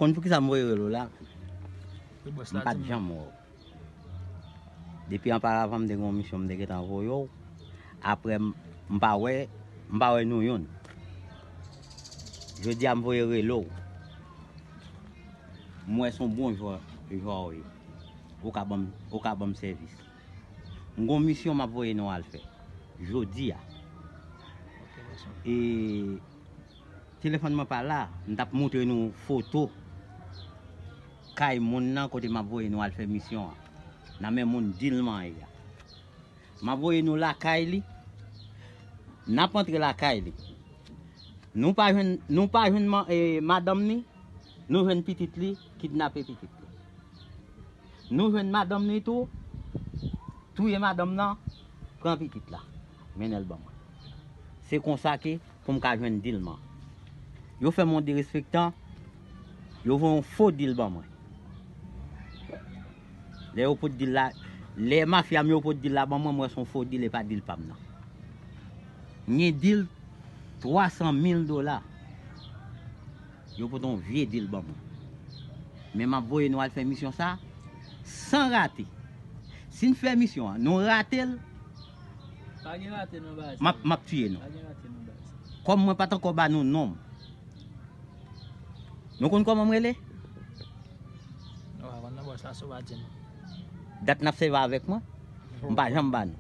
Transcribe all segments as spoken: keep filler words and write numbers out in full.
Konn poukisa m voye rele w la? Wi, bòs la, di m. M pa t janm wè w. Depi anparavan, m te gen yon misyon m te gentan voye w. Apre, m, m pa wè, m pa wè nou youn. Jodi a, m voye rele w. M wè se yon bon jwè, jwè w ye. Ou ka ban m, ou ka ban m sèvis. M gen yon misyon m ap voye nou al fè. Jodi a. E telefòn mwen pa la, m t ap montre nou foto kay moun nan kote m ap voye nou al fè misyon an. Nan men moun dil man ye a. M ap voye nou lakay li. N ap antre lakay li. Nou pa jwenn, nou pa jwenn ma-, eh, madanm ni, nou jwenn pitit li, kidnape pitit li. Nou jwenn madanm ni tou, touye madanm nan, pran pitit la, mennen l ban mwen. Se konsa ke pou m ka jwenn dil man. Yo fè m yon derespektan, yo voye yon fo dil ban mwen. Lè yo pot dil la, lè mafya m yo pot dil la ban mwen, m wè se yon fo dil, e pa dil pa m nan. M gen dil twa san mil dola. Yo pote yon vye dil ban mwen. Men m ap voye nou al fè misyon sa san rate. Si n fè misyon an, nou rate l, pa gen rate nan bagay sa. M ap, m ap tiye nou. Pa gen rate nan bagay sa. Kòm mwen pa t ankò ba nou non m. Nou konn kòman m rele? Nou pa konn non, bòs la, si w pa di nou. Dat n ap sèvi avèk mwen, m pa janm ba nou.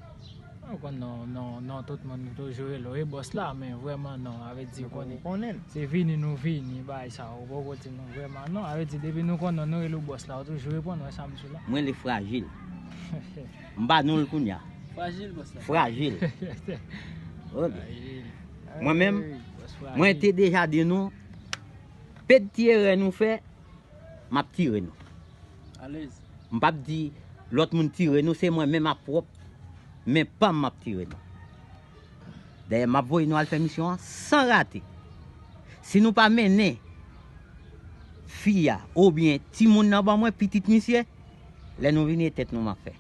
Ou konn non, non, non, tout moun toujou rele w, e bòs la, men vrèman non, a vle di ou konnen. Se vini nou vini, bagay sa, ou poko di nou vrèman non, a vle di depi nou konnen nou rele w bòs la, ou toujou reponn, wè sa m di w la. Mwen rele Frajil. M ba nou l kounye a. Frajil, bòs la. Frajil. Ok. Frajil. Mwen menm, bòs Frajil. Mwen te deja di nou, ped ti erè nou fè, m ap tire nou. Alèz. M p ap di lòt moun tire nou, se mwen menm a pwòp men pa m m ap tire nou. Dayè, m ap voye nou al fè misyon an san rate. Si nou pa mennen fi a oubyen timoun nan ban mwen, pitit misye, lè nou vini, e tèt nou m ap fè.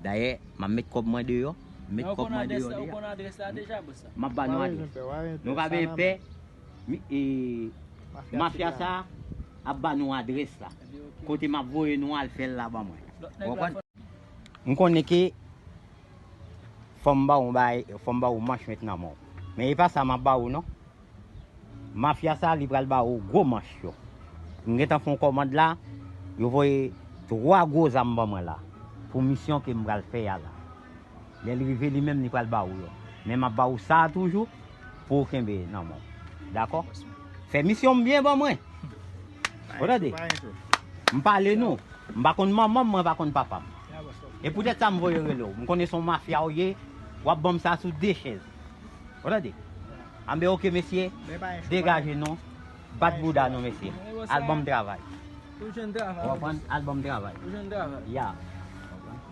Dayè, m ap met kòb mwen deyò. M met kòb mwen deyò deja. Ou konn adrès la deja, bòs la? M ap ba nou adrès. Nou pa bezwen pè. Mi-, e, mafya sa ap ba nou adrès la. Kote m ap voye nou al fè l la ban mwen. Ou konprann? M konnen ke fò m ba w bay, fò m ba w manch met nan men w. Men e pa sa m ap ba w non. Mafya sa, li pral ba ou gwo manch yo. M gentan fè yon kòmand la, yo voye twa gwo zam ban mwen la, pou misyon ke m pral fè a la. Lè l rive li menm, li pral ba ou yo. Men m ap ba ou sa a toujou, pou w kenbe nan men w. Dakò? Fè misyon m byen ban mwen. Ou tande? M pale nou. M pa konn manman m, mwen pa konn papa m. E poutèt sa m voye rele w. M konnen se yon mafya w ye, w ap ban m sa sou de chèz. Ou tande? Anben, oke, mesye, degaje nou. Bat bouda nou, mesye. Al ban m travay. Ou jwenn travay. Ou konprann? Al ban m travay. Ou jwenn travay. Ya.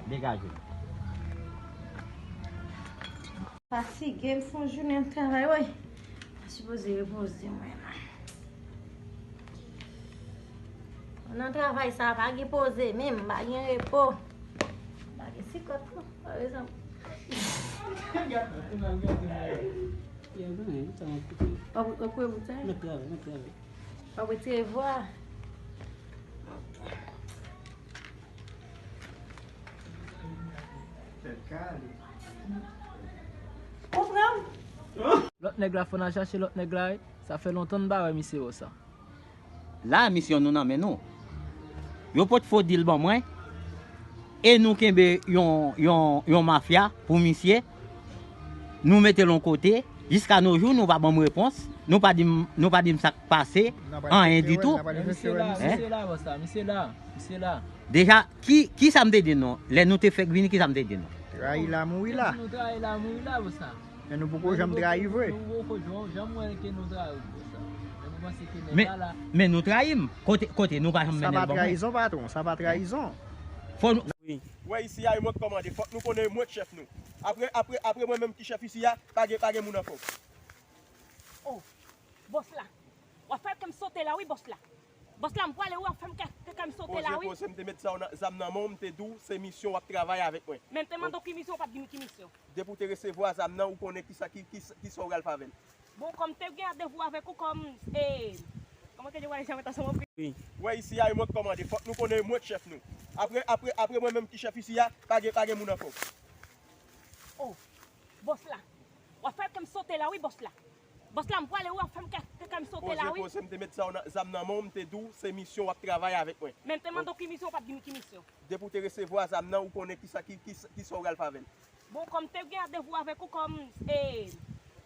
Degaje nou. Fatige, m fè yon jounen ap travay, woy. Mwen sipoze repoze mwen. Nan travay sa, pa gen poze menm, pa gen repo. Pa gen sikòt non, pa bezwen. W ap, w ap koupe bout sa? W ap retire vwa. Ou pran m? Lòt nèg la, fò n al chache lòt nèg la, wi. Sa fè lontan n pa wè misye konsa. La, misyon nou nan men nou. Yo pot fo dil ban mwen, e nou kenbe yon, yon, yon mafya pou misye. Nou mete l yon kote, jiska no jou, nou pa ban m repons, nou pa di m, nou pa di m sa k pase, anyen ditou. Misye la, misye la, bòs la, misye la, misye la. Deja, ki, ki sa m te di nou? Lè nou te fèk vini, ki sa m te di nou? Trayi la, mouri la. Nou trayi la, mouri la, bòs la. Men nou poko janm trayi vre. Nou poko janm wè ke nou trayi, bòs la. Men nou panse ke nèg la la. Men nou trayi m. Kote, kote, nou pa janm mennen l ban mwen. Sa pa trayizon, patwon, sa pa trayizon. Fò nou. Wi. Wè isi a, e mwen k kòmande. Fòk nou konnen e mwen k chèf nou. Apre, apre, apre mwen menm ki chèf isi a, pa gen, pa gen moun ankò. Oh, bòs la. W ap fè kè m sote la, wi, bòs la. Bòs la, m pwale, wi, w ap fè m kè, kè, kè m sote la, wi. Poze, poze, m te met zam nan, zam nan men w, m te di w, se misyon w ap travay avèk mwen. Men m te mande w ki misyon, w pa t di m ki misyon. Depi w te resevwa zam nan, ou konnen kisa, ki, ki, kisa w pral fè avè l. Bon, kòm m te gen randevou avèk ou, kòm, e, kòman Wi. Wè isi a, e mwen k kòmande. Fòk nou konnen e mwen k chèf nou. Apre, apre, apre mwen menm ki chèf isi a, pa gen, pa gen moun ankò. Oh, bòs la. W ap fè kè m sote la, wi, bòs la. Bòs la, m prale, wi, w ap fè m kè, kè, kè m sote la, wi. Poze, poze, m te met sa w nan, zam nan men w, m te di w, se misyon w ap travay avèk mwen. Men m te mande w ki misyon, w pa t di m ki misyon. Depi w te resevwa zam nan, ou konnen kisa, ki, ki, kisa w pral fè avè l. Bon, kòm te gen randevou avèk ou kòm, e,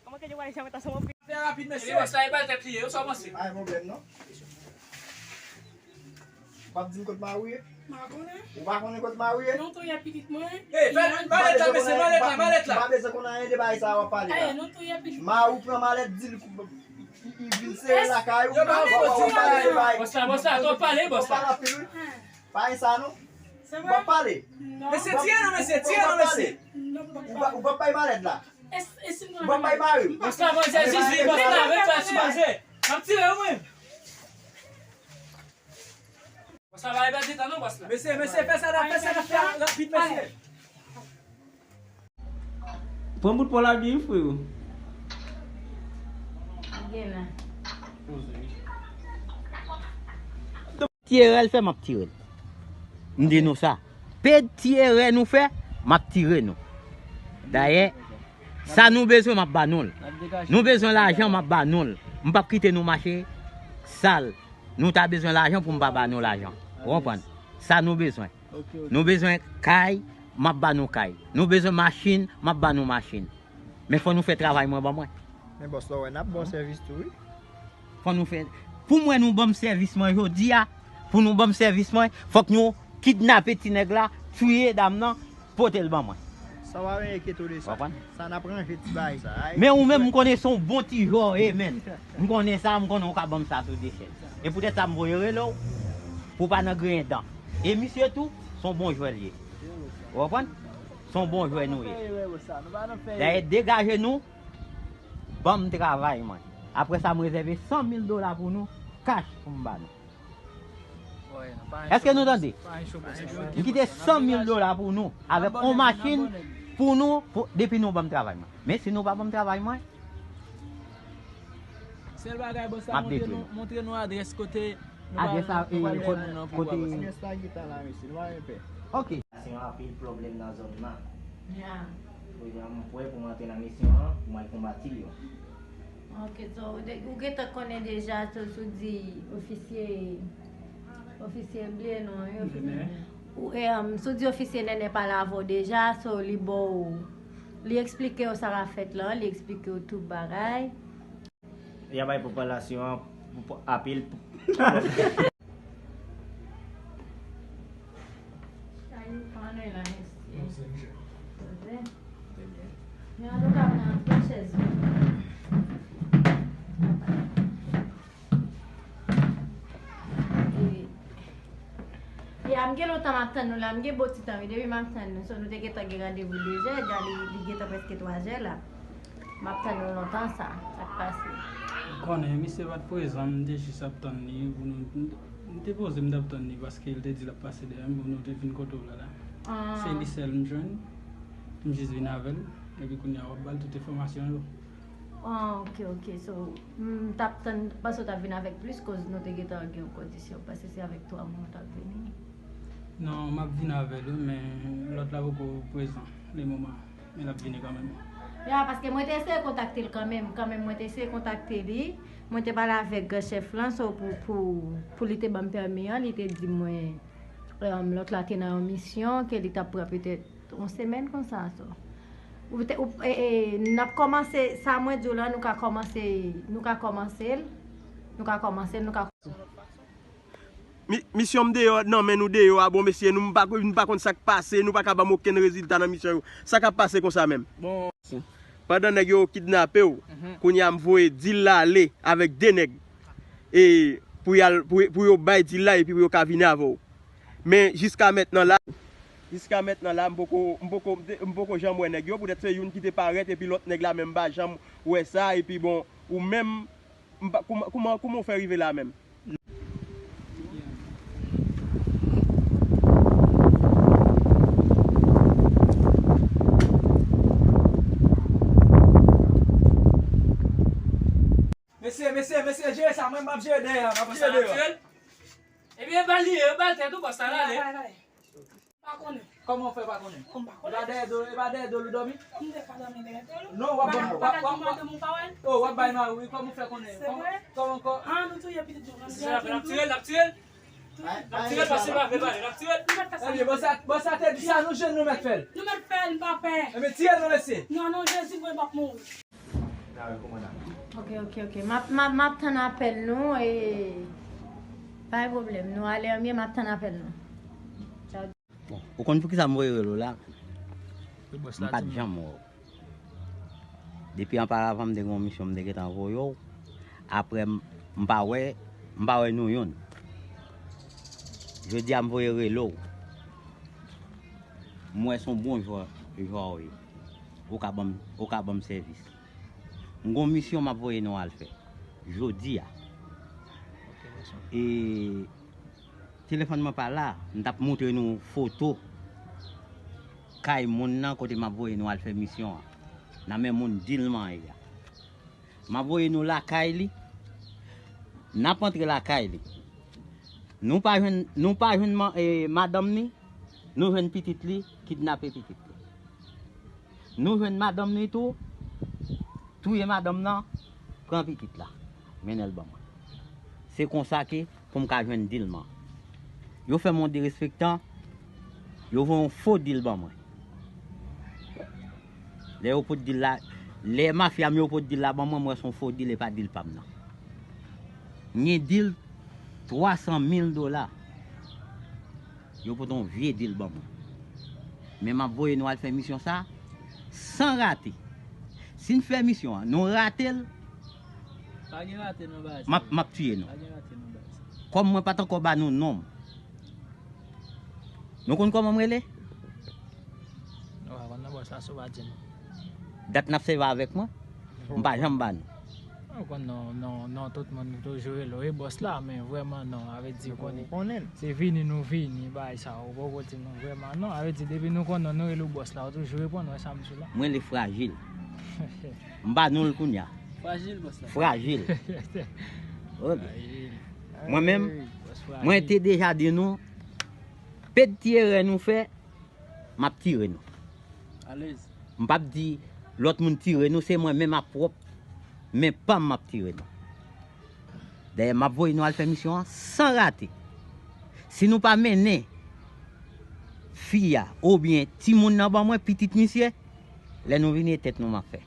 kòman ke di w pale janm ansanm anpil. Fè rapid, mesye. Epi bòs la, e bal tèt li ye, ou sa w panse? Pa gen pwoblèm, non. Ou p ap di m kot mari w ye? M pa konnen. Ou pa konnen kot mari w ye? Non, tou ye pitit mwen. Ey, fè malèt la, mesye, malèt la, malèt la. M pa bezwen konn anyen de bagay sa a w ap pale la. Ey, non, tou ye pitit mwen. Mari w pran malèt, di l kou-, li, li vin sere lakay ou. Yo, pa w ap pale, bòs la, bòs la, twòp pale, bòs la. Ou pale anpil, wi. Pa gen sa non. Ou p ap pale. Mesye, tire non, mesye, tire non, mesye. Ou p ap bay malèt la. Ou p ap bay mari m. Bòs la, bòs la, Jezi, bòs la, avèk sa sou manje. M ap tire, wi. Bòs la, pa pèdi tan non, bòs la. Mesye, mesye, fè sa n ap fè, sa n ap fè rapid, mesye. Pran bout pòl la byen, freo. Gen la. Ti erè l fè, m ap tire l. M di nou sa. Ped ti erè nou fè, m ap tire nou. Dayè, sa nou bezwen, m ap ba nou l. Nou bezwen lajan, m ap ba nou l. M p ap kite nou mache sal. Nou ta bezwen lajan pou m pa ba nou lajan. Ou konprann? Sa nou bezwen. Nou bezwen kay, m ap ba nou kay. Nou bezwen machin, m ap ba nou machin. Men fò nou fè travay mwen ban mwen. Men bòs la, wè, n ap ba w sèvis tou, wi. Fò nou fè. Pou mwen, nou ban m sèvis mwen jodi a, pou nou ban m sèvis mwen, fòk nou kidnape ti nèg la, touye dam nan, pote l ban mwen. Sa w pa enkyete w de sa. Konprann? Sa n ap ranje ti bagay sa. Men ou menm, m konnen se yon bon ti jwè w ye, menn. M konnen sa, m konnen w ka ban m sa sou de chèz. E poutèt sa, m voye rele w, pou w pa nan griyen dan. E misye tou, se yon bon jwè l ye. Ou konprann? Se yon bon jwè nou ye. Dayè, degaje nou, ban m travay mwen. Apre sa, m rezève san mil dola pou nou, kach pou m ba nou. Èske nou tande? M kite san mil dola pou nou, avèk yon machin pou nou, pou, depi nou ban m travay mwen. Men si nou pa ban m travay mwen, m ap detwi nou. Montre nou adrès kote nou pral, adrès la, nou pral e, kote, kote. Adrès la gentan la, mesye, nou pa gen pè. Ok. Gen anpil pwoblèm nan zòn nan. Ya. Kounye a, m prè pou m antre nan misyon an, pou m al konbat yo. Ok, so, ou de-, ou gentan konnen deja, so, si w di ofisye, ofisye, m bliye non, wi, ofisye. Ou, e, um, si w di ofisye Nènè pale avè w deja, so, li ba w, li eksplike w sa k ap fèt la, li eksplike w tout bagay. Y a bay popilasyon an pou, pou apil. Sa yo pa anyen la, mesye. Poze. Men antouka, mwen an pran chèz mwen. E, Ya, m gen lontan m ap tann nou la, m gen bon ti tan wi, depi m ap tann nou, so nou te gentan gen randevou de zè, dja li, li gentan prèske twa zè la. M ap tann nou lontan sa, sa k pase. Ou konnen, misye pa t prezan, m te jis ap tann li pou nou, m te poze, m t ap tann li paske l te di l ap pase dèyè m pou nou te vin kote w la la. Se li sèl m jwenn, m jis vin avè l, epi kounye a w ap ba l tout enfòmasyon yo. Ah, ok, ok. So, m t ap tann, panse w t ap vin avèk plis, koz nou te gentan gen yon kondisyon. Panse se avèk twa moun w t ap vini. Non, m ap vin avè l, wi, men lòt la poko prezan le moman. Men l ap vini kanmenm. Ya, paske mwen te eseye kontakte l kanmenm. Kanmenm, mwen te eseye kontakte li. Mwen te pale avèk gran chèf lan, so pou, pou, pou li te ban m pèmi an, li te di mwen, em, lòt la te nan yon misyon, ke li t ap pran petèt yon semèn konsa, so. Ou te, ou, e, e, n ap kòmanse, sa mwen di w la, nou ka kòmanse, nou ka kòmanse l, nou ka kòmanse l, nou ka. Mi-, misyon m deyò, nan men nou deyò a, bon, mesye, nou, m pa, m pa konn sa k pase, nou pa ka ban m okenn rezilta nan misyon yo. Sa k ap pase konsa menm? Bon. Pandan nèg yo kidnape w, kounye a m voye di l ale avèk de nèg. E pou y al, pou, pou yo bay di l la, epi pou yo ka vini avè w. Men jiska mentnan la, jiska mentnan la, m poko, m poko, m poko janm wè nèg yo, poutèt se youn ki te parèt, epi lòt nèg la menm m pa janm wè sa, epi bon, ou menm, m pa, kouman, kouman, kouman w fè rive la menm? Mesye, mesye, Mesye, mesye, jere sa, mwen m ap jere dèyè a, m ap jere dèyè a. Ebyen, e ba l li ye, e ba l tèt ou, bòs la, l ale. Pa konnen. Kòman w fè pa konnen? Kòm pa konnen. E pa dèyè do, e pa dèyè do l ou dòmi? Kòm m te ka dòmi dèyè do l. Non, w ap ban, w ap, w ap, w ap, oh, w ap bay mari, wi, kòman w fè konnen? Se vre? Kòman, kòman, kò- Ah, nou touye pitit nou. Se sa, l ap tire l, l ap tire l. L ap tire l paske l pa vle pale, l ap tire l. Ebyen, bòs la, bòs la te di sa, nou jwenn nou mèt fè l. Nou mèt fè l, m pa pè. Ebyen, tire l non, mesye. Non, non, Jezi, mwen p ap mouri. Ok, ok, ok. M ap, m ap, m ap tann apèl nou e pa gen pwoblèm. Nou ale anmye, m ap tann apèl nou. Tchao. Bon, ou konn poukisa m voye rele w la? M pa t janm wè w. Depi anparavan, m te gen yon misyon m te gentan voye w. Apre, m, m pa wè, m pa wè nou youn. Jodi a, m voye rele w. M wè se yon bon jwè, jwè w ye. Ou ka ban m, ou ka ban m sèvis. M gon misyon m ap voye nou al fè jodi a. E telefòn mwen pa la, m t ap montre nou foto kay moun nan kote m ap voye nou al fè misyon an. Nan men moun Dilman ye a. M ap voye nou lakay li. N ap antre lakay li. Nou pa jwenn, nou pa jwenn ma-, eh, madanm ni, nou jwenn pitit li, kidnape pitit li. Nou jwenn madanm ni tou, touye madanm nan, pran pitit la, mennen l ban mwen. Se konsa ke pou m ka jwenn Dilman. Yo fè m yon derespektan, yo voye yon fo dil ban mwen. Lè yo pot dil la, lè mafya m yo pot dil la ban mwen, m wè se yon fo dil, e pa dil pa m nan. M gen dil twa san mil dola. Yo pote yon vye dil ban mwen. Men m ap voye nou al fè misyon sa san rate. Si n fè misyon an, nou rate l, pa gen rate nan bagay sa. M ap, m ap tiye nou. Pa gen rate nan bagay sa. Kòm mwen pa t ankò ba nou non m. Nou konn kòman m rele? Nou pa konn non bòs la, si w pa di nou. Dat n ap sèvi avèk mwen, m pa janm ba nou. Ou konn non, non, non, tout moun toujou rele w, e bòs la, men vrèman non, a vle di, ou konnen. Se vini nou vini, bagay sa, ou poko di nou vrèman non, a vle di, depi nou konnen nou rele w bòs la, ou toujou reponn, wè sa m di w la. Mwen rele Frajil. M ba nou l kounye a. Frajil, bòs la. Frajil. Ok. Frajil. Mwen menm, bòs Frajil. Mwen te deja di nou, ped ti erè nou fè, m ap tire nou. Alèz. M p ap di lòt moun tire nou, se mwen menm a pwòp men pa m m ap tire nou. Dayè, m ap voye nou al fè misyon an san rate. Si nou pa mennen fi a oubyen timoun nan ban mwen, pitit misye, lè nou vini, e tèt nou m ap fè.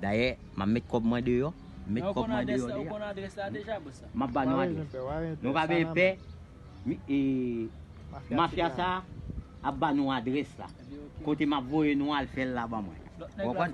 Dayè, m ap met kòb mwen deyò. M met kòb mwen deyò deja. Ou konn adrès la deja, bòs la? M ap ba nou adrès. Nou pa bezwen pè. Mi-, e, mafya sa ap ba nou adrès la. Kote m ap voye nou al fè l la ban mwen. Ou konprann?